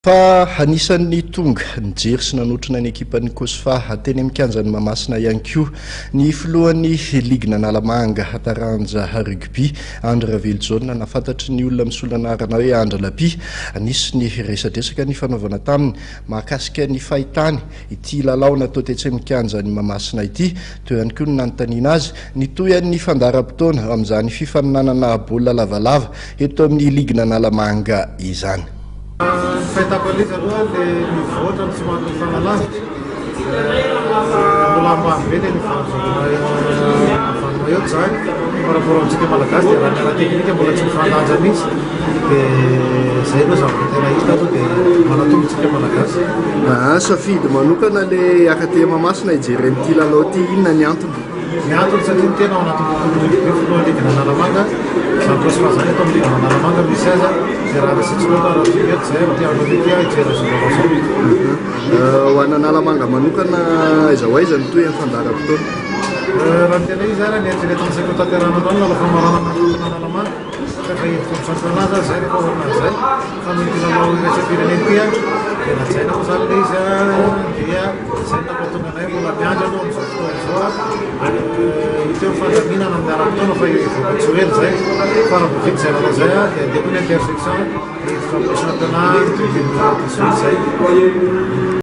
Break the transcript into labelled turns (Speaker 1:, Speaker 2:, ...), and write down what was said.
Speaker 1: Fa anisan'ny tonga nijery sy nanotrona ny ekipan'ny Cosfa teny amin'ny kianjan'i Mahamasina ihany koa ny filohan'ny ligin'Analamanga taranja rugby, Andry Ravelojaona, na fantatry ny olona misolo anarana hoe Andry Lapy. Nisy ny resadresaka nifanaovana taminy mahakasika ny fahitany ity lalao natao tetsy amin'ny kianjan'i Mahamasina ity. Teo ihany koa ny nanontaniana azy ny tohin'ny fandaharam-potoana amin'izany fifaninanana baolina lavalava eto amin'ny ligin'Analamanga izany.
Speaker 2: Ny fahitako an'izy aloha le mivoatra no somary mifanalavitra. Mbola ambany be le niveau an'ny avy Mayotte zany par rapport amintsika malagasy dia raha ny ara-teknika mbola tsy mifandanja mihitsy dia zay aloha zavatra tena hita aloha dia manatombo tsika malagasy.
Speaker 1: Safidy manokana le HT Mahamasina hijery an'ity lalao ity, inona ny antony?
Speaker 2: Ny antony satria ny tena ao anatin'ny tontolo rugby filohan'ny ligin'Analamanga, izany Cosfa izany eto amin'ny ligin'Analamanga misy azy dia raha tsy loatra raha tonga eto izay amin'ity andro ity aho hijery izao lalao izao.
Speaker 1: Ho an'Analamanga manokana aiza ho aiza ny tohin'ny fandaharam-potoana?
Speaker 2: Raha ny tena izy ary ny eritreretina saika ho tanterahina androany ny lalao famaranana ny ligin'Analamanga fa efa hiditra amin'ny championnat izany izay rehefa aorianan'izay fa noho ity lalao iraisam-pirenena ity dia lazaina moa izany ilay izy dia Izay no nampahatonga anay mbola miandry aloha amin'izao fotoana izao ary hita eo ny fandaminana amin'ny ara-potoana fa hivoaka tsy ho ela izay fa raha vao vita izay lalao izay dia handeha koa ny intersection hiditra amin'ny championnat 2018 izay.